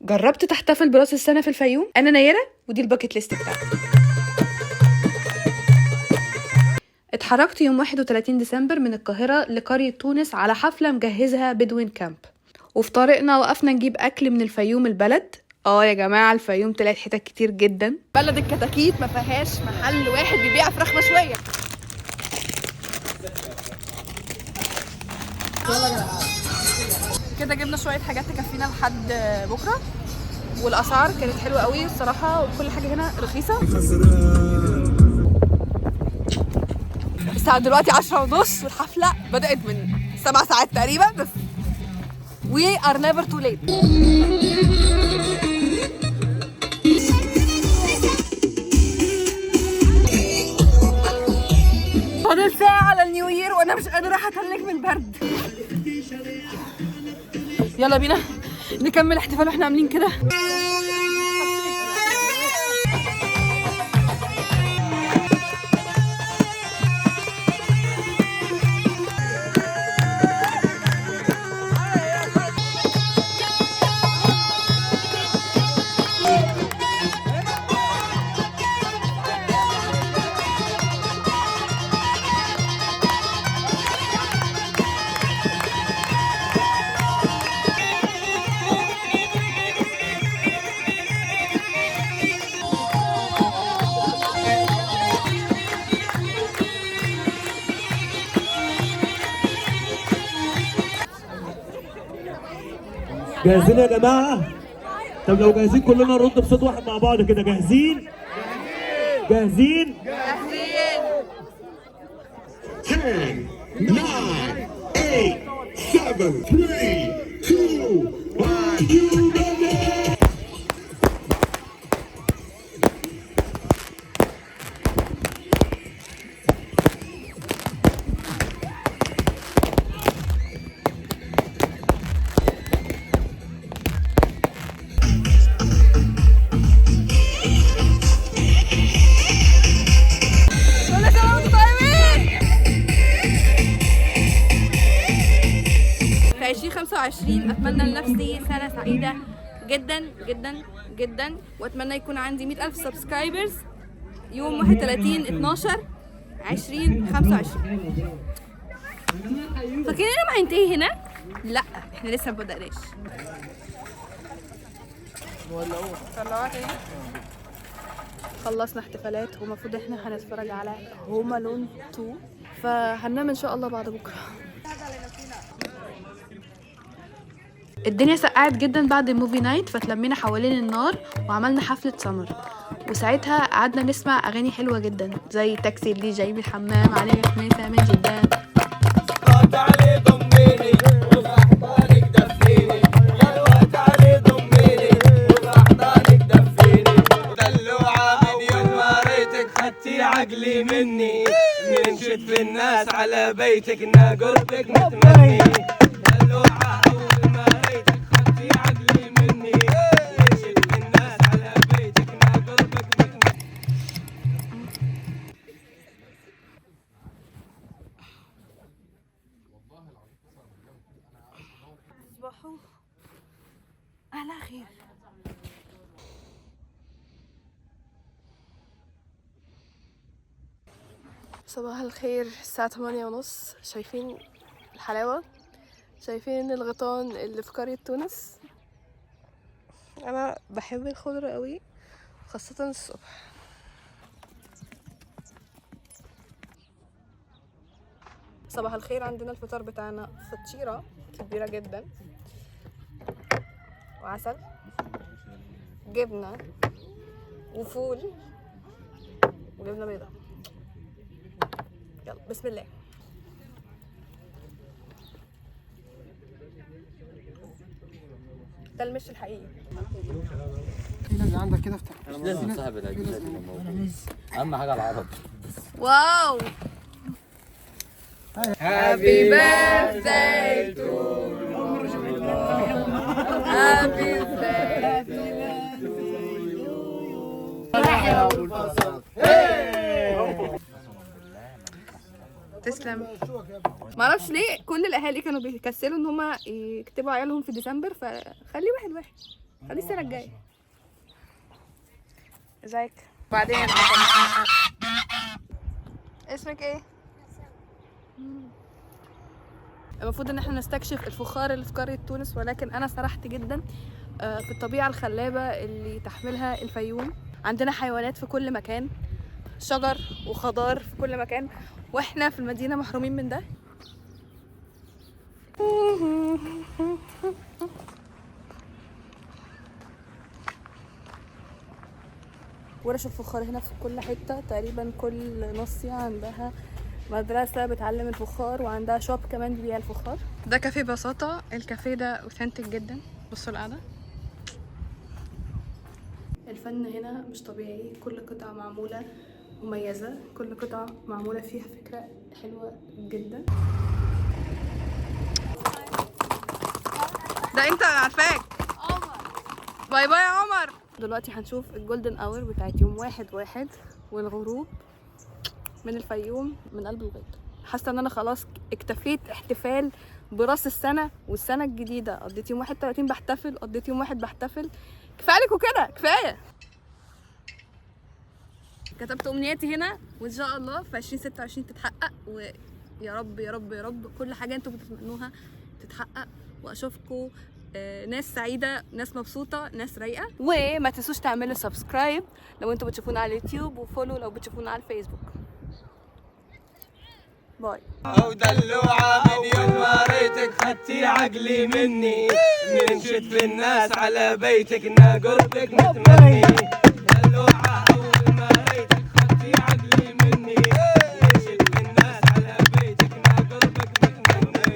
جربت تحتفل براس السنة في الفيوم؟ أنا نيرة ودي ال bucket list بتاعتي. اتحركت يوم 31 ديسمبر من القاهرة لقرية تونس على حفلة مجهزها Bedouin Camp، وفي طريقنا وقفنا نجيب أكل من الفيوم البلد. يا جماعة الفيوم طلعت حتت كتير جدا. بلد الكتاكيت ما فيهاش محل واحد بيبيع فراخ مشوية. كده جبنا شوية حاجات تكفينا لحد بكرة، والأسعار كانت حلوة قوي الصراحة، وكل حاجة هنا رخيصة. الساعة دلوقتي 10:30 والحفلة بدأت من 7 ساعات تقريبا، بس we are never too late. فاضل ساعة على ال New Year وأنا مش قادرة أتلج من البرد. يلا بينا نكمل احتفال واحنا عاملين كده. جاهزين يا جماعة؟ طب لو جاهزين كلنا نرد بصوت واحد مع بعض كده. جاهزين؟ جاهزين؟ جاهزين. 10 9 8 7 3 2 1 you ready؟ كل سنة وانتم طيبين. في 2025 أتمنى لنفسي سنة سعيدة جدا جدا جدا، وأتمنى يكون عندي 100,000 subscribers يوم 31/12/2025. فاكرين إنه ما هينتهي هنا؟ لا، احنا لسه ما بدأناش. خلصنا احتفالات ومفروض احنا هنتفرج على Home Alone 2، فهننام ان شاء الله بعد بكره. الدنيا سقعت جدا بعد ال movie night، فتلمينا حوالين النار وعملنا حفلة سمر، وساعتها قعدنا نسمع اغاني حلوة جدا زي تاكسي اللي جاي من الحمام عليه خميسة من جدا. تعالي ضميني وفي دفيني، غلوة تعالي ضميني وفي دفيني. دلوعة من يوم ما ريتك خدتي عقلي مني، من شد في الناس على بيتك نا قربك متمني. دلوعة أول ما ريتك خدتي عقلي مني، من شد في الناس على بيتك نا قربك متمني. تصبحوا على خير. صباح الخير، الساعة 8:30. شايفين الحلاوة؟ شايفين الغيطان اللي في قرية تونس؟ أنا بحب الخضرة قوي، خاصة الصبح. صباح الخير. عندنا الفطار بتاعنا فطيرة كبيرة جدا وعسل، جبنة وفول وجبنة بيضاء. يلا بسم الله. ده المش الحقيقي. مش لازم صاحب الأجهزة يبقى موجود، أهم حاجة العرب. واو. Happy birthday to you. Happy birthday to you. تسلم. معرفش ليه كل الاهالي كانوا بيكسلوا ان هما يكتبوا عيالهم في ديسمبر، فخلي واحد واحد. خليه السنة الجاية. ازيك؟ بعدين اسمك ايه؟ المفروض ان احنا نستكشف الفخار اللي في قرية تونس، ولكن انا سرحت جدا في الطبيعة الخلابة اللي تحملها الفيوم. عندنا حيوانات في كل مكان، شجر وخضار في كل مكان، واحنا في المدينة محرومين من ده. ورش الفخار هنا في كل حتة تقريبا، كل نصية عندها مدرسة بتعلم الفخار، وعندها shop كمان بيبيع الفخار. ده كافيه بساطة، الكافيه ده authentic جدا. بصوا القعدة، الفن هنا مش طبيعي، كل قطعة معمولة مميزة، كل قطعة معمولة فيها فكرة حلوة جدا. ده انت عارفاك bye bye يا عمر. دلوقتي هنشوف ال golden hour بتاعت يوم 1/1 والغروب من الفيوم من قلب الغيط. حاسه ان انا خلاص اكتفيت احتفال براس السنة والسنة الجديدة. قضيت يوم 31 بحتفل، قضيت يوم 1 بحتفل، كفاية عليكم كده، كفاية. كتبت امنياتي هنا، وان شاء الله في 2026 تتحقق، ويا رب يا رب يا رب كل حاجة انتوا بتتمنوها تتحقق، واشوفكم ناس سعيدة، ناس مبسوطة، ناس رايقة. وما تنسوش تعملوا subscribe لو انتوا بتشوفونا على اليوتيوب، و follow لو بتشوفونا على الفيسبوك. bye. او دلوعة من يوم ما ريتك خدتي عقلي مني، ننشد في الناس على بيتك نا قربك متمني. دلوعة.